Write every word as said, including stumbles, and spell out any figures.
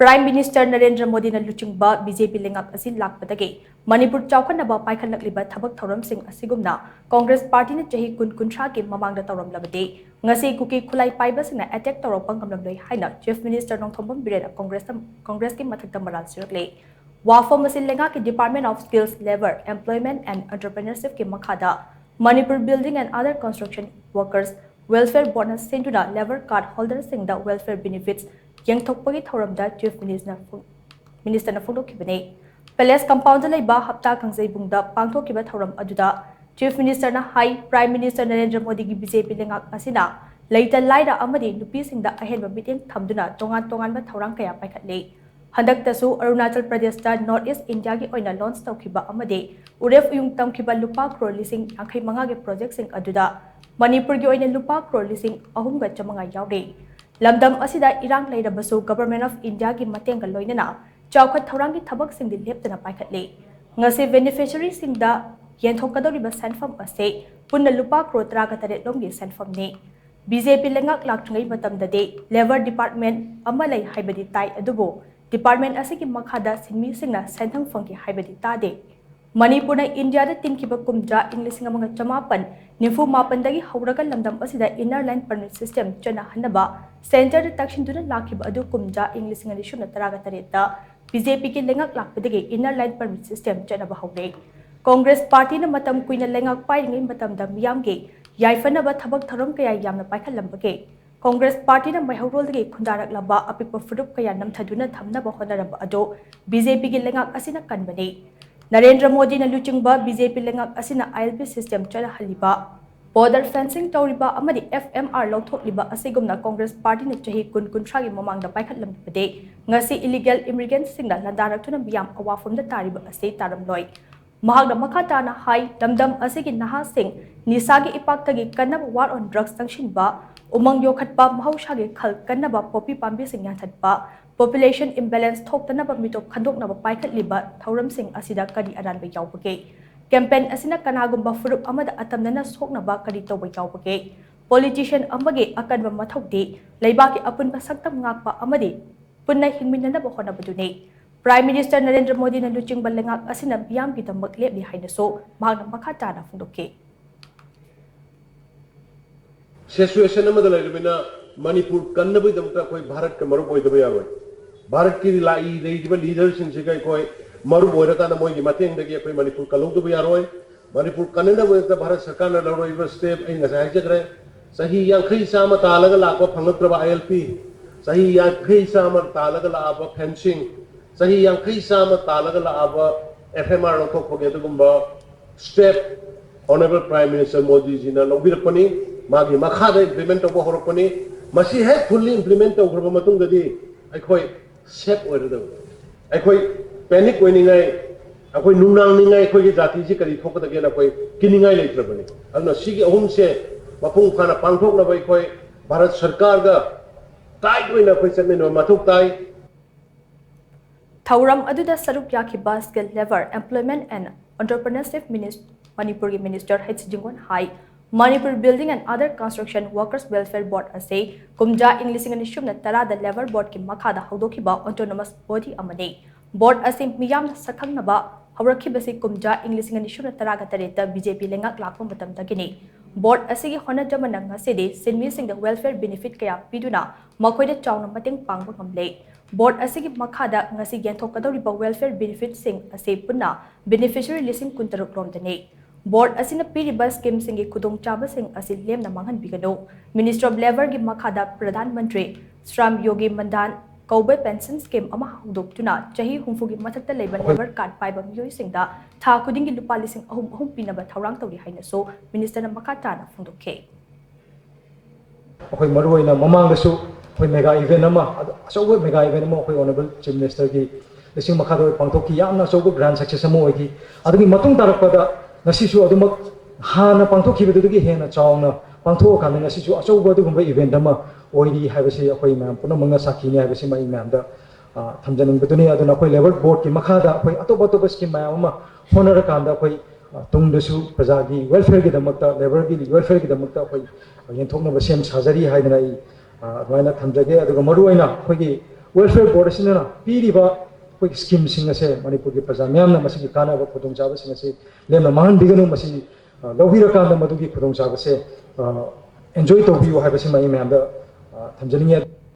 Prime Minister Narendra ꯃꯣꯗꯤꯅ ꯂꯨꯆꯤꯡꯕ B J ꯄꯤ ꯂꯩꯉꯥꯛ ꯑꯁꯤ ꯂꯥꯛꯄꯗꯒꯤ ꯃꯅꯤꯄꯨꯔ ꯆꯥꯎꯈꯠꯅꯕ ꯄꯥꯏꯈꯠꯂꯛꯂꯤꯕ ꯊꯕꯛ ꯊꯧꯔꯝꯁꯤꯡ ꯑꯁꯤꯒꯨꯝꯅ ꯀꯣꯡꯒ꯭ꯔꯦꯁ ꯄꯥꯔꯇꯤꯅ ꯆꯍꯤ ꯀꯨꯟ ꯀꯨꯟꯊ꯭ꯔꯥꯒꯤ ꯃꯃꯥꯡꯗ ꯇꯧꯔꯝꯂꯕꯗꯤ ꯉꯁꯤ ꯀꯨꯀꯤ ꯈꯨꯠꯂꯥꯏ ꯄꯥꯏꯕꯁꯤꯡꯅ attack ꯇꯧꯔꯛꯄ ꯉꯝꯂꯝꯂꯣꯏ ꯍꯥꯏꯅ Chief Minister ꯅꯣꯡꯊꯣꯝꯕꯝ ꯕꯤꯔꯦꯟꯅ ꯀꯣꯡꯒ꯭ꯔꯦꯁꯇ, ꯀꯣꯡꯒ꯭ꯔꯦꯁꯀꯤ ꯃꯊꯛꯇ ꯃꯔꯥꯜ ꯁꯤꯔꯛꯂꯤ꯫ ꯋꯥꯐꯝ ꯑꯁꯤ ꯂꯩꯉꯥꯛꯀꯤ Department of Skills, Labour, Employment and Entrepreneurshipꯀꯤ ꯃꯈꯥꯗ Manipur Building and Other Construction Workers Welfare Boardꯅ ꯁꯤꯟꯗꯨꯅ labour card holderꯁꯤꯡꯗ welfare benefits ꯌꯦꯡꯊꯣꯛꯄꯒꯤ ꯊꯧꯔꯝꯗ Chief Ministerꯅ ꯐꯣꯡ-, Ministerꯅ ꯐꯣꯡꯗꯣꯛꯈꯤꯕꯅꯤ꯫ Palace Compoundꯗ ꯂꯩꯕ ꯍꯞꯇꯥ ꯀꯥꯡꯖꯩꯕꯨꯡꯗ ꯄꯥꯡꯊꯣꯛꯈꯤꯕ ꯊꯧꯔꯝ ꯑꯗꯨꯗ Chief Ministerꯅ ꯍꯥꯏ, Prime Minister ꯅꯔꯦꯟꯗ꯭ꯔ ꯃꯣꯗꯤꯒꯤ ꯕꯤ ꯖꯦ ꯄꯤ ꯂꯩꯉꯥꯛ ꯑꯁꯤꯅ ꯂꯩꯇ ꯂꯥꯏꯔ ꯑꯃꯗꯤ ꯅꯨꯄꯤꯁꯤꯡꯗ ꯑꯍꯦꯟꯕ ꯃꯤꯠꯌꯦꯡ ꯊꯝꯗꯨꯅ ꯇꯣꯉꯥꯟ ꯇꯣꯉꯥꯟꯕ ꯊꯧꯔꯥꯡ ꯀꯌꯥ ꯄꯥꯏꯈꯠꯂꯤ꯫ ꯍꯟꯗꯛꯇꯁꯨ ꯑꯔꯨꯅꯥꯆꯜ ꯄ꯭ꯔꯗꯦꯁꯇ North East Indiaꯒꯤ ꯑꯣꯏꯅ launch ꯇꯧꯈꯤꯕ ꯑꯃꯗꯤ ꯎꯔꯦꯞ ꯎꯌꯨꯡ ꯇꯝꯈꯤꯕ ꯂꯨꯄꯥ ꯀ꯭ꯔꯣꯔ ꯂꯤꯁꯤꯡ ꯌꯥꯡꯈꯩ ꯃꯉꯥꯒꯤ projectꯁꯤꯡ ꯑꯗꯨꯗ ꯃꯅꯤꯄꯨꯔꯒꯤ ꯑꯣꯏꯅ ꯂꯨꯄꯥ ꯀ꯭ꯔꯣꯔ ꯂꯤꯁꯤꯡ ꯑꯍꯨꯝꯒ ꯆꯥꯃꯉꯥ ꯌꯥꯎꯔꯤ꯫ ꯂꯝꯗꯝ ꯑꯁꯤꯗ ꯏꯔꯥꯡ ꯂꯩꯔꯕꯁꯨ Government of Indiaꯒꯤ ꯃꯇꯦꯡꯒ ꯂꯣꯏꯅꯅ ꯆꯥꯎꯈꯠ ꯊꯧꯔꯥꯡꯒꯤ ꯊꯕꯛꯁꯤꯡꯗꯤ ꯂꯦꯞꯇꯅ ꯄꯥꯏꯈꯠꯂꯤ꯫ ꯉꯁꯤ beneficiaryꯁꯤꯡꯗ ꯌꯦꯟꯊꯣꯛꯀꯗꯧꯔꯤꯕ ꯁꯦꯟꯐꯝ ꯑꯁꯤ ꯄꯨꯟꯅ ꯂꯨꯄꯥ ꯀ꯭ꯔꯣꯔ ꯇꯔꯥꯒ ꯇꯔꯦꯠ ꯂꯣꯝꯒꯤ ꯁꯦꯟꯐꯝꯅꯤ꯫ ꯕꯤ ꯖꯦ ꯄꯤ ꯂꯩꯉꯥꯛ ꯂꯥꯛꯇ꯭ꯔꯤꯉꯩ ꯃꯇꯝꯗꯗꯤ Labour Department ꯑꯃ ꯂꯩ ꯍꯥꯏꯕꯗꯤ ꯇꯥꯏ, ꯑꯗꯨꯕꯨ department ꯑꯁꯤꯒꯤ ꯃꯈꯥꯗ ꯁꯤꯟꯃꯤꯁꯤꯡꯅ ꯁꯦꯟꯊꯪ ꯐꯪꯈꯤ ꯍꯥꯏꯕꯗꯤ ꯇꯥꯗꯦ꯫ ꯃꯅꯤꯄꯨꯔꯅ ꯏꯟꯗꯤꯌꯥꯗ ꯇꯤꯟꯈꯤꯕ ꯀꯨꯝꯖꯥ ꯏꯪ ꯂꯤꯁꯤꯡ ꯑꯃꯒ ꯆꯃꯥꯄꯟ ꯅꯤꯐꯨ ꯃꯥꯄꯟꯗꯒꯤ ꯍꯧꯔꯒ ꯂꯝꯗꯝ ꯑꯁꯤꯗ Inner Line Permit System ꯆꯠꯅꯍꯟꯅꯕ centreꯗ ꯇꯛꯁꯤꯟꯗꯨꯅ ꯂꯥꯛꯈꯤꯕ ꯑꯗꯨ ꯀꯨꯝꯖꯥ ꯏꯪ ꯂꯤꯁꯤꯡ ꯑꯅꯤ ꯁꯨꯞꯅ ꯇꯔꯥꯒ ꯇꯔꯦꯠꯇ ꯕꯤ ꯖꯦ ꯄꯤꯒꯤ ꯂꯩꯉꯥꯛ ꯂꯥꯛꯄꯗꯒꯤ Inner Line Permit System ꯆꯠꯅꯕ ꯍꯧꯔꯦ꯫ ꯀꯣꯡꯒ꯭ꯔꯦꯁ ꯄꯥꯔꯇꯤꯅ ꯃꯇꯝ ꯀꯨꯏꯅ ꯂꯩꯉꯥꯛ ꯄꯥꯏꯔꯤꯉꯩ ꯃꯇꯝꯗ ꯃꯤꯌꯥꯝꯒꯤ ꯌꯥꯏꯐꯅꯕ ꯊꯕꯛ ꯊꯧꯔꯝ ꯀꯌꯥ ꯌꯥꯝꯅ ꯄꯥꯏꯈꯠꯂꯝꯕꯒꯦ? ꯀꯣꯡꯒ꯭ꯔꯦꯁ ꯄꯥꯔꯇꯤꯅ ꯃꯩꯍꯧꯔꯣꯜꯗꯒꯤ ꯈꯨꯟꯗꯥꯔꯛꯂꯕ ꯑꯄꯤꯛꯄ ꯐꯨꯔꯨꯞ ꯀꯌꯥ ꯅꯝꯊꯗꯨꯅ ꯊꯝꯅꯕ ꯍꯣꯠꯅꯔꯝꯕ ꯑꯗꯨ ꯕꯤ ꯖꯦ ꯄꯤꯒꯤ ꯂꯩꯉꯥꯛ ꯑꯁꯤꯅ ꯀꯟꯕꯅꯤ꯫ ꯅꯔꯦꯟꯗ꯭ꯔ ꯃꯣꯗꯤꯅ ꯂꯨꯆꯤꯡꯕ ꯕꯤ ꯖꯦ ꯄꯤ ꯂꯩꯉꯥꯛ ꯑꯁꯤꯅ I L P system ꯆꯠꯅꯍꯜꯂꯤꯕ, border fencing ꯇꯧꯔꯤꯕ ꯑꯃꯗꯤ F M R ꯂꯧꯊꯣꯛꯂꯤꯕ ꯑꯁꯤꯒꯨꯝꯅ ꯀꯣꯡꯒ꯭ꯔꯦꯁ ꯄꯥꯔꯇꯤꯅ ꯆꯍꯤ ꯀꯨꯟ ꯀꯨꯟꯊ꯭ꯔꯥꯒꯤ ꯃꯃꯥꯡꯗ ꯄꯥꯏꯈꯠꯂꯝꯕꯗꯤ ꯉꯁꯤ illegal immigrantꯁꯤꯡꯅ ꯂꯥꯟꯗꯥꯔꯛꯇꯨꯅ ꯃꯤꯌꯥꯝ ꯑꯋꯥꯐꯝꯗ ꯇꯥꯔꯤꯕ ꯑꯁꯤ ꯇꯥꯔꯝꯂꯣꯏ꯫ ꯃꯍꯥꯛꯅ ꯃꯈꯥ ꯇꯥꯅ ꯍꯥꯏ, ꯂꯝꯗꯝ ꯑꯁꯤꯒꯤ ꯅꯍꯥꯁꯤꯡ ꯅꯤꯁꯥꯒꯤ ꯏꯄꯥꯛꯇꯒꯤ ꯀꯟꯅꯕ war on drugs ꯆꯪꯁꯤꯟꯕ, ꯎꯃꯪ ꯌꯣꯛꯈꯠꯄ, ꯃꯍꯧꯁꯥꯒꯤ ꯈꯜ ꯀꯟꯅꯕ, ꯄꯣꯄꯤ ꯄꯥꯝꯕꯤꯁꯤꯡ ꯌꯥꯟꯊꯠꯄ, population imbalance ꯊꯣꯛꯇꯅꯕ ꯃꯤꯇꯣꯞ ꯈꯟꯗꯣꯛꯅꯕ ꯄꯥꯏꯈꯠꯂꯤꯕ ꯊꯧꯔꯝꯁꯤꯡ ꯑꯁꯤꯗ ꯀꯔꯤ ꯑꯔꯥꯟꯕ ꯌꯥꯎꯕꯒꯦ? Campaign ꯑꯁꯤꯅ ꯀꯅꯥꯒꯨꯝꯕ ꯐꯨꯔꯨꯞ ꯑꯃꯗ ꯑꯇꯝꯅꯅ ꯁꯣꯛꯅꯕ ꯀꯔꯤ ꯇꯧꯕ ꯌꯥꯎꯕꯒꯦ? Politician ꯑꯃꯒꯤ ꯑꯀꯟꯕ ꯃꯊꯧꯗꯤ ꯂꯩꯕꯥꯛꯀꯤ ꯑꯄꯨꯟꯕ ꯁꯛꯇꯝ ꯉꯥꯛꯄ ꯑꯃꯗꯤ ꯄꯨꯟꯅ ꯍꯤꯡꯃꯤꯟꯅꯅꯕ ꯍꯣꯠꯅꯕꯗꯨꯅꯤ꯫ Prime Minister ꯅꯔꯦꯟꯗ꯭ꯔ ꯃꯣꯗꯤꯅ ꯂꯨꯆꯤꯡꯕ ꯂꯩꯉꯥꯛ ꯑꯁꯤꯅ ꯃꯤꯌꯥꯝꯒꯤꯗꯃꯛ ꯂꯦꯞꯂꯤ ꯍꯥꯏꯅꯁꯨ ꯃꯍꯥꯛꯅ ꯃꯈꯥ ꯇꯥꯅ ꯐꯣꯡꯗꯣꯛꯈꯤ꯫ ꯁꯤꯆꯨꯋꯦꯁꯟ ꯑꯃꯗ ꯂꯩꯔꯕꯅꯤꯅ ꯃꯅꯤꯄꯨꯔ ꯀꯟꯅꯕꯒꯤꯗꯃꯛꯇ ꯑꯩꯈꯣꯏ ꯚꯥꯔꯠꯀ ꯃꯔꯨꯞ ꯑꯣꯏꯗꯕ ꯌꯥꯔꯣꯏ꯫ ꯚꯥꯔꯠꯀꯤ ꯂꯥꯛꯏ ꯂꯩꯔꯤꯕ ꯂꯤꯗꯔꯁꯤꯡꯁꯤꯒ ꯑꯩꯈꯣꯏ ꯃꯔꯨꯞ ꯑꯣꯏꯔꯀꯥꯟꯗ ꯃꯣꯏꯒꯤ ꯃꯇꯦꯡꯗꯒꯤ ꯑꯩꯈꯣꯏ ꯃꯅꯤꯄꯨꯔ ꯀꯜꯍꯧꯗꯕ ꯌꯥꯔꯣꯏ꯫ ꯃꯅꯤꯄꯨꯔ ꯀꯟꯅꯅꯕꯒꯤꯗꯃꯛꯇ ꯚꯥꯔꯠ ꯁꯔꯀꯥꯔꯅ ꯂꯧꯔꯛꯏꯕ ꯁ꯭ꯇꯦꯞ ꯑꯩ ꯉꯁꯥꯏ ꯍꯥꯏꯖꯈ꯭ꯔꯦ꯫ ꯆꯍꯤ ꯌꯥꯡꯈꯩ ꯆꯥꯝꯃ ꯇꯥꯜꯂꯒ ꯂꯥꯛꯄ ꯐꯪꯉꯛꯇ꯭ꯔꯕ ILP, ꯆꯍꯤ ꯌꯥꯡꯈꯩ ꯆꯥꯝꯃ ꯇꯥꯜꯂꯒ ꯂꯥꯛꯑꯕ ꯐꯦꯟꯁꯤꯡ, ꯆꯍꯤ ꯌꯥꯡꯈꯩ ꯆꯥꯝꯃ ꯇꯥꯜꯂꯒ ꯂꯥꯛꯑꯕ FMR ꯂꯧꯊꯣꯛꯄꯒꯤ ꯑꯗꯨꯒꯨꯝꯕ ꯁ꯭ꯇꯦꯞ Honourable Prime Minister ꯃꯣꯗꯤꯖꯤꯅ ꯂꯧꯕꯤꯔꯛꯄꯅꯤ꯫ ꯃꯥꯒꯤ ꯃꯈꯥꯗ ꯏꯝꯄ꯭ꯂꯤꯃꯦꯟ ꯇꯧꯕ ꯍꯧꯔꯛꯄꯅꯤ꯫ ꯃꯁꯤ ꯍꯦꯛ ꯐꯨꯜꯂꯤ ꯏꯝꯄ꯭ꯂꯤꯃꯦꯟ ꯇꯧꯈ꯭ꯔꯕ ꯃꯇꯨꯡꯗꯗꯤ ꯑꯩꯈꯣꯏ ꯁꯦꯐ ꯑꯣꯏꯔꯗꯕꯅꯤ꯫ ꯑꯩꯈꯣꯏ ꯄꯦꯅꯤꯛ ꯑꯣꯏꯅꯤꯡꯉꯥꯏ, ꯑꯩꯈꯣꯏ ꯅꯨꯡꯅꯥꯡꯅꯤꯡꯉꯥꯏ, ꯑꯩꯈꯣꯏꯒꯤ ꯖꯥꯇꯤꯁꯤ ꯀꯔꯤ ꯊꯣꯛꯀꯗꯒꯦꯅ ꯑꯩꯈꯣꯏ ꯀꯤꯅꯤꯡꯉꯥꯏ ꯂꯩꯇ꯭ꯔꯕꯅꯤ꯫ ꯑꯗꯨꯅ ꯁꯤꯒꯤ ꯑꯍꯨꯝꯁꯦ ꯃꯄꯨꯡ ꯐꯥꯅ ꯄꯥꯡꯊꯣꯛꯅꯕ ꯑꯩꯈꯣꯏ ꯚꯥꯔꯠ ꯁꯔꯀꯥꯔꯒ ꯇꯥꯏꯠ ꯑꯣꯏꯅ ꯑꯩꯈꯣꯏ ꯆꯠꯃꯤꯟꯅꯕ ꯃꯊꯧ ꯇꯥꯏ꯫ ꯊꯧꯔꯝ ꯑꯗꯨꯗ ꯁꯔꯨꯛ ꯌꯥꯈꯤꯕ Skill Labour, Employment and Entrepreneurship Minis-, ꯃꯅꯤꯄꯨꯔꯒꯤ Minister H ꯁꯤꯖꯤꯡꯒꯣꯟ high, Manipur Building and Other Construction Workers Welfare Board ꯑꯁꯤ ꯀꯨꯝꯖꯥ ꯏꯪ ꯂꯤꯁꯤꯡ ꯑꯅꯤ ꯁꯨꯞꯅ ꯇꯔꯥꯗ Labour Boardꯀꯤ ꯃꯈꯥꯗ ꯍꯧꯗꯣꯛꯈꯤꯕ autonomous body ꯑꯃꯅꯤ꯫ Board ꯑꯁꯤ ꯃꯤꯌꯥꯝꯅ ꯁꯛꯈꯪꯅꯕ ꯍꯧꯔꯛꯈꯤꯕꯁꯤ ꯀꯨꯝꯖꯥ ꯏꯪ ꯂꯤꯁꯤꯡ ꯑꯅꯤ ꯁꯨꯞꯅ ꯇꯔꯥꯒ ꯇꯔꯦꯠꯇ BJP ꯂꯩꯉꯥꯛ ꯂꯥꯛꯄ ꯃꯇꯝꯗꯒꯤꯅꯤ꯫ Board ꯑꯁꯤꯒꯤ ꯍꯣꯠꯅꯖꯃꯟꯅ ꯉꯁꯤꯗꯤ ꯁꯤꯟꯃꯤꯁꯤꯡꯗ welfare benefit ꯀꯌꯥ ꯄꯤꯗꯨꯅ ꯃꯈꯣꯏꯗ ꯆꯥꯎꯅ ꯃꯇꯦꯡ ꯄꯥꯡꯕ ꯉꯝꯂꯦ꯫ Board ꯑꯁꯤꯒꯤ ꯃꯈꯥꯗ ꯉꯁꯤ ꯌꯦꯟꯊꯣꯛꯀꯗꯧꯔꯤꯕ welfare benefitꯁꯤꯡ ꯑꯁꯤ ꯄꯨꯟꯅ beneficiary ꯂꯤꯁꯤꯡ ꯀꯨꯟꯇꯔꯨꯛ ꯔꯣꯝꯗꯅꯤ꯫ Board ꯑꯁꯤꯅ ꯄꯤꯔꯤꯕ schemeꯁꯤꯡꯒꯤ ꯈꯨꯗꯣꯡꯆꯥꯕꯁꯤꯡ ꯑꯁꯤ ꯂꯦꯝꯅ ꯃꯥꯡꯍꯟꯕꯤꯒꯅꯨ꯫ Ministry of Labourꯒꯤ ꯃꯈꯥꯗ Pradhan Mantri Shram Yogi Mandan ꯀꯧꯕ pension scheme ꯑꯃ ꯍꯧꯗꯣꯛꯇꯨꯅ ꯆꯍꯤ ꯍꯨꯝꯐꯨꯒꯤ ꯃꯊꯛꯇ ꯂꯩꯕ labour card ꯄꯥꯏꯕ ꯃꯤꯑꯣꯏꯁꯤꯡꯗ ꯊꯥ ꯈꯨꯗꯤꯡꯒꯤ ꯂꯨꯄꯥ ꯂꯤꯁꯤꯡ ꯑꯍꯨꯝ ꯑꯍꯨꯝ ꯄꯤꯅꯕ ꯊꯧꯔꯥꯡ ꯇꯧꯔꯤ ꯍꯥꯏꯅꯁꯨ Ministerꯅ ꯃꯈꯥ ꯇꯥꯅ ꯐꯣꯡꯗꯣꯛꯈꯤ꯫ ꯑꯩꯈꯣꯏ ꯃꯔꯨꯑꯣꯏꯅ ꯃꯃꯥꯡꯗꯁꯨ ꯑꯩꯈꯣꯏ mega event ꯑꯃ, ꯑꯆꯧꯕ mega event ꯑꯃ ꯑꯩꯈꯣꯏ Honourable Chief Ministerꯒꯤ ꯂꯨꯆꯤꯡ ꯃꯈꯥꯗ ꯄꯥꯡꯊꯣꯛꯈꯤ꯫ ꯌꯥꯝꯅ ꯑꯆꯧꯕ grand success ꯑꯃ ꯑꯣꯏꯈꯤ꯫ ꯑꯗꯨꯒꯤ ꯃꯇꯨꯡ ꯇꯥꯔꯛꯄꯗ ꯉꯁꯤꯁꯨ ꯑꯗꯨꯃꯛ ꯍꯥꯟꯅ ꯄꯥꯡꯊꯣꯛꯈꯤꯕꯗꯨꯗꯒꯤ ꯍꯦꯟꯅ ꯆꯥꯎꯅ ꯄꯥꯡꯊꯣꯛꯑꯀꯥꯟꯗ ꯉꯁꯤꯁꯨ ꯑꯆꯧꯕ ꯑꯗꯨꯒꯨꯝꯕ event ꯑꯃ ꯑꯣꯏꯔꯤ ꯍꯥꯏꯕꯁꯤ ꯑꯩꯈꯣꯏ ꯃꯌꯥꯝ ꯄꯨꯝꯅꯃꯛꯅ ꯁꯥꯈꯤꯅꯤ ꯍꯥꯏꯕꯁꯤꯃ ꯑꯩ ꯃꯌꯥꯝꯗ, ꯑ, ꯊꯝꯖꯅꯤꯡꯕꯗꯨꯅꯤ꯫ ꯑꯗꯨꯅ ꯑꯩꯈꯣꯏ Labour Boardꯀꯤ ꯃꯈꯥꯗ ꯑꯩꯈꯣꯏ ꯑꯇꯣꯞ ꯑꯇꯣꯞꯄ scheme ꯃꯌꯥꯝ ꯑꯃ ꯍꯣꯠꯅꯔꯀꯥꯟꯗ ꯑꯩꯈꯣꯏ, ꯑ, ꯇꯨꯡꯗꯁꯨ ꯄ꯭ꯔꯖꯥꯒꯤ welfareꯒꯤꯗꯃꯛꯇ, labourꯒꯤ welfareꯒꯤꯗꯃꯛꯇ ꯑꯩꯈꯣꯏ ꯌꯦꯟꯊꯣꯛꯅꯕ ꯁꯦꯝ ꯁꯥꯖꯔꯤ ꯍꯥꯏꯗꯅ ꯑꯩ, ꯑ, ꯑꯗꯨꯃꯥꯏꯅ ꯊꯝꯖꯒꯦ꯫ ꯑꯗꯨꯒ ꯃꯔꯨꯑꯣꯏꯅ ꯑꯩꯈꯣꯏꯒꯤ Welfare Board ꯑꯁꯤꯅ ꯄꯤꯔꯤꯕ ꯑꯩꯈꯣꯏꯒꯤ ꯁ꯭ꯀꯤꯝꯁꯤꯡ ꯑꯁꯦ ꯃꯅꯤꯄꯨꯔꯒꯤ ꯄ꯭ꯔꯖꯥ ꯃꯤꯌꯥꯝꯅ ꯃꯁꯤꯒꯤ ꯀꯥꯟꯅꯕ ꯈꯨꯗꯣꯡꯆꯥꯕꯁꯤꯡ ꯑꯁꯤ ꯂꯦꯝꯅ ꯃꯥꯡꯍꯟꯕꯤꯒꯅꯨ꯫ ꯃꯁꯤ ꯂꯧꯕꯤꯔꯀꯥꯟꯗ ꯃꯗꯨꯒꯤ ꯈꯨꯗꯣꯡꯆꯥꯕꯁꯦ ꯑꯦꯟꯖꯣꯏ ꯇꯧꯕꯤꯌꯨ ꯍꯥꯏꯕꯁꯤꯃ ꯑꯩ ꯃꯌꯥꯝꯗ ꯊꯝꯖꯅꯤꯡꯉꯤ꯫